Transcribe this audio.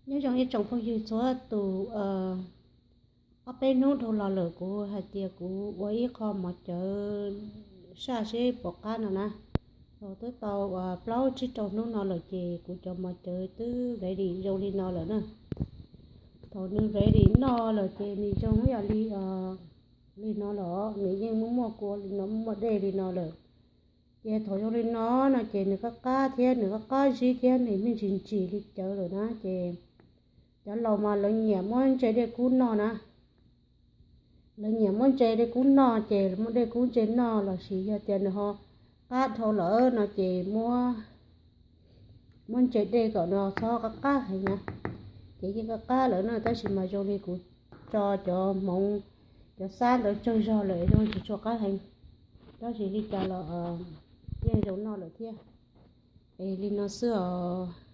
Nyob zoo ib tsoom phooj ywg txhua tus, ob peb hnub dhau los lawm kuv hais tias kuv ua ib qho mov cawv saj seb puas qab no na. Tau twb tau plaub tsib rau hnub no lawm ces kuv cov mov cawv twb ready zoo li no lawm na. Thaum nws ready noj lawm ces nws zoo ib yam li, li no lawm, nws yeej muaj muaj kua li no, muaj muaj dej li no lawm. Ces thaum zoo li no no ces nws qab qab thiab nws qab qab zib thiab nws me ntsis ntsim li cawv lawm na ces cov laus mas lawv nyiam muab ntse dej kub noj na. Lawv nyiam muab ntse dej kub noj ces muab dej kub ntse noj los sis yog tias nws ho qab dhau lawm no ces muab, muab ntse dej kom nws txhob qab qab heev na. Ces yeej qab qab lawm na tab sis mas zoo li kuv tso cov hmoov, cov xab ntawd tsawg zog lawm zoo tsis tshua qab heev. Tab sis li cas los yeej zoo noj lawm thiab. Es li no xwb os.